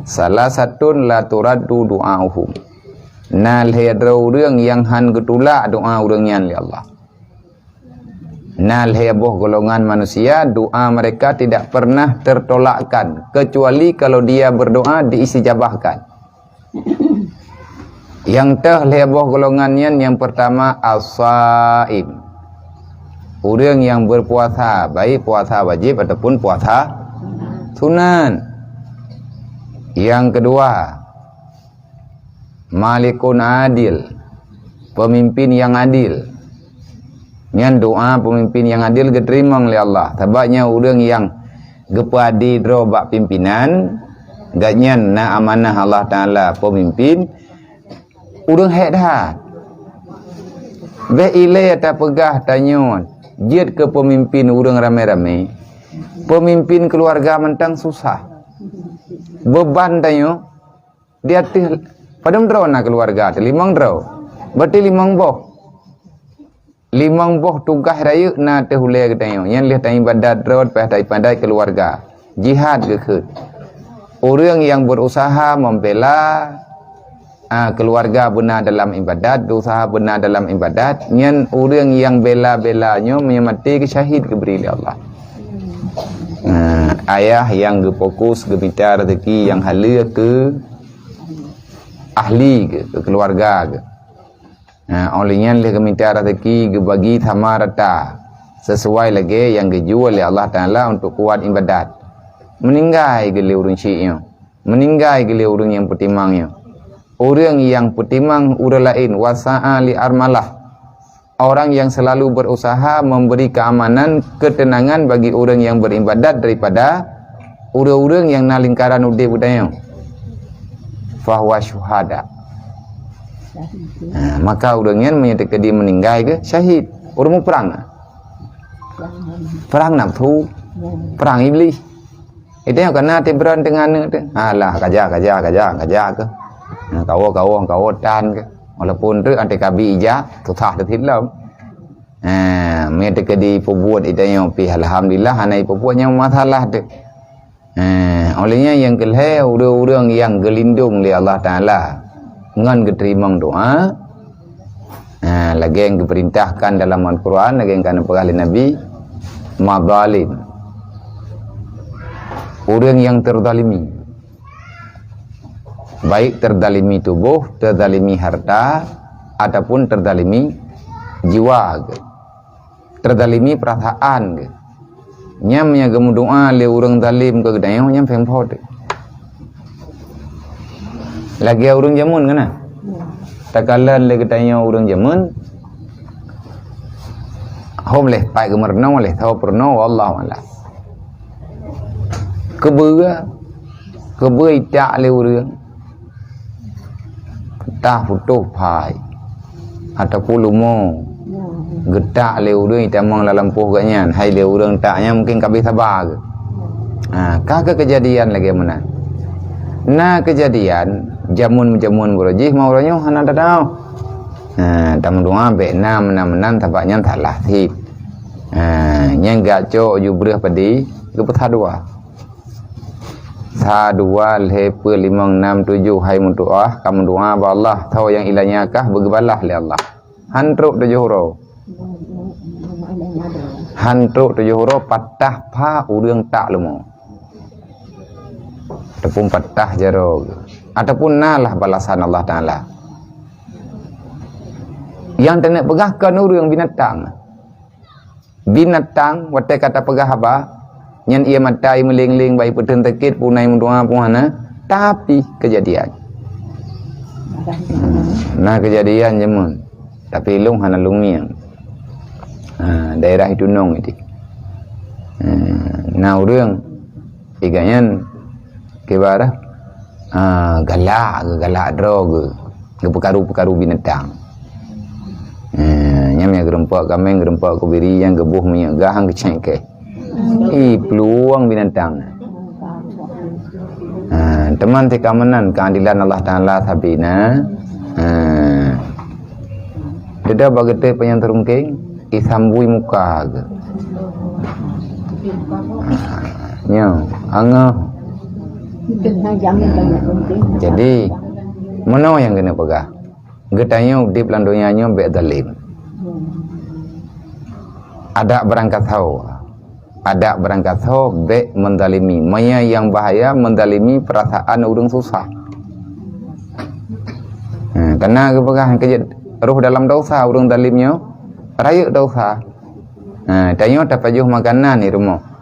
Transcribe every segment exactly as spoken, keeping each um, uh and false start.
Salasatun la turaddu du'auhum. Na lhée droe ureuëng nyang hán geutulak doá ureuëng nyan lé Allah. Na lhée boh golongan manusia, doa mereka tidak pernah tertolakkan, kecuali kalau dia berdoa diistijabahkan. Nyang teuh lhée boh golongan nyan, nyang pertama as-saim. Ureuëng nyang berpuasa, baik puasa wajib ataupun puasa sunat. Nyang kedua, malikun adil, pemimpin nyang adil. Nyan doa pemimpin nyang adil geuteurimong lé Allah. Sabab nyan ureuëng nyang geupeuadi droe bak pimpinan, gobnyan na amanah Allah Taala pemimpin, ureuëng hék that. Bék ilée tapeugah tanyoe jeuet keu pemimpin ureuëng ramé-ramé. Pemimpin keluarga mantong susah. Beban tanyoe di ateueh padum droe na keuluwarga teuh, limong droe. Berarti limong boh. Limong boh tugaih rayeuk na teuh ulée geutanyoe. Nyan lheueh taibadat droe, leupah taibadat keuluwarga. Jihad geukheun. Ureuëng nyang berusaha membela, ah, keuluwarga beuna dalam ibadat, berusaha beuna dalam ibadat, nyan ureuëng nyang bela-bela nyoe meunyoe maté geusyahid geubri lé Allah. Ah, ayah nyang geufokus geumita rezeki nyang haleue keu ahli geuh, keu keuluwarga geuh. Ha, óh lheueh nyan lheueh geumita rezeki geubagi sama rata, sesuai lagée nyang geujue lé Allah Taala untuk kuat ibadat. Meuninggai geuh lé ureuëng syiek nyoe, meuninggai geuh lé ureuëng nyang peutimang nyoe. Ureuëng nyang peutimang ureuëng laén, wasa'a li armalah. Orang yang selalu berusaha memberi keamanan, ketenangan bagi ureuëng nyang beribadat daripada ureuëng-ureuëng nyang na lingkaran udeb geutanyoe. Fahuwa syuhada. Ha, maka ureuëng nyan meunyoe teukeudi meuninggai geuh syahid. Ureuëng muprang na? Perang nafsu, perang iblis. Itu nyang kana tibran teungoh aneuk teuh. Alah, kaja, kaja, kaja, kaja keuh. Ha, kawoe, kawoe, kawoe tan keuh. Walaupun treuk anté kabi ija, susah teuh lom. Ha, meunyoe teukeudi peubuet itu nyang pih, alhamdulillah, hana peubuet nyang masalah teuh. Ha, óh lheueh nyan nyang keulhée, ureuëng-ureuëng nyang geulindong lé Allah Taala ngon geuteurimong doa, ha, lagée nyang geupeurintahkan dalam Al-Quran, lagée nyang ka neupeugah lé Nabi, madzalim. Ureuëng nyang teuzalimi. Baik teuzalimi tuboh, teuzalimi harta, ataupun teuzalimi jiwa geuh. Teuzalimi peurasaan geuh. Nyan nyang geumeudoá lé ureuëng zalim keu geutanyoe nyan péng phot. Lagée ureuëng jameun kana? Takalon lé geutanyoe ureuëng jameun, hom lé pat geumeurunoe, lé tho peurunoe, wallahu a'lam. Keubeue, keubeue itak lé ureuëng. Tah putôh phai ataupun lumo geutak lé ureuëng itamong lam lampôh geuh nyan, hai lé ureuëng tak nyan mungkin ka abéh saba geuh. Ha, ka keu keujadian lagée meunan. Na keujadian jameun-jameun baroe jih, ma uroe nyoe hana tataoh. Ha, tameudoá bék na meunan-meunan, sabab nyan salah cit. Ha, nyan gacok ju breueh padé geupeusadua. Sa, dua, lhée, peuet, limong, nam, tujoh, hai meudoá, ka meudoá bak Allah, tho nyang ilanya kah beugeubalah lé Allah. Han trok tujoh uroe. Han trok tujoh uroe patah pha ureuëng tak lumo. Ataupun patah jaroe. Ataupun na lah balasan Allah Taala. Nyang taneuk peugah kon ureuëng, binatang. Binatang, watée ka tapeugah haba, nyan ie mata ie meuléng-léng, bak ie peuteun sakét, puna ie meudoá pun hana, tapi keujadian. Na keujadian jameun, tapi lôn hana lôn ngieng. Ha, daerah itu nong itu. Ha, na ureuëng, iga nyan, kibarah, ha, galak, galak droe geuh. Geupeukaru-peukaru binatang. Eh, nyan nyang geureumpok kaméng, geureumpok keubiri, nyang geuboh minyeuk gah, han geucék keh. Ih, peuluwang binatang. Ha, teuma teuka meunan keuadilan Allah Taala sabe na. Ha. Teuda bak geutéh panyang teurungkeng, isambui muka geuh. Ha, nyoe, angoh. Jadi, meunoe nyang keuneuk peugah, geutanyoe udeb lam donya nyoe bék zalim. Adak beurangkasoe. Adak beurangkasoe bék meuzalimi. Meunyoe nyang bahaya meuzalimi peurasaan ureuëng susah. Ha, karena geupeugah keujeuet roh dalam dosa ureuëng zalim nyoe, rayeuk dosa. Ha, tanyoe tapajoh makanan di rumoh.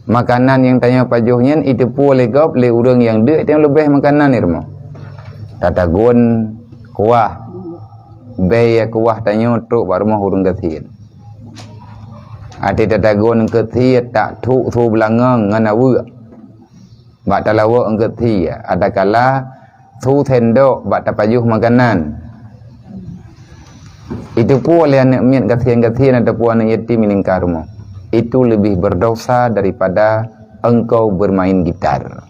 Makanan nyang tanyoe pajoh nyan iteupeue lé gob lé ureuëng nyang deuk nyang leubeh makanan di rumoh. Tatagun kuah, bée kuah tanyoe trok bak rumoh ureuëng gasien. Até tatagun keu sie tak thok su beulangong ngon aweuek. Bak talawok eungkot sie, adakala su sendok bak tapajoh makanan. Iteupeue lé aneuëk miet gasien-gasien ataupun aneuëk yatim di lingka rumoh. Itu lebih berdosa daripada engkau bermain gitar.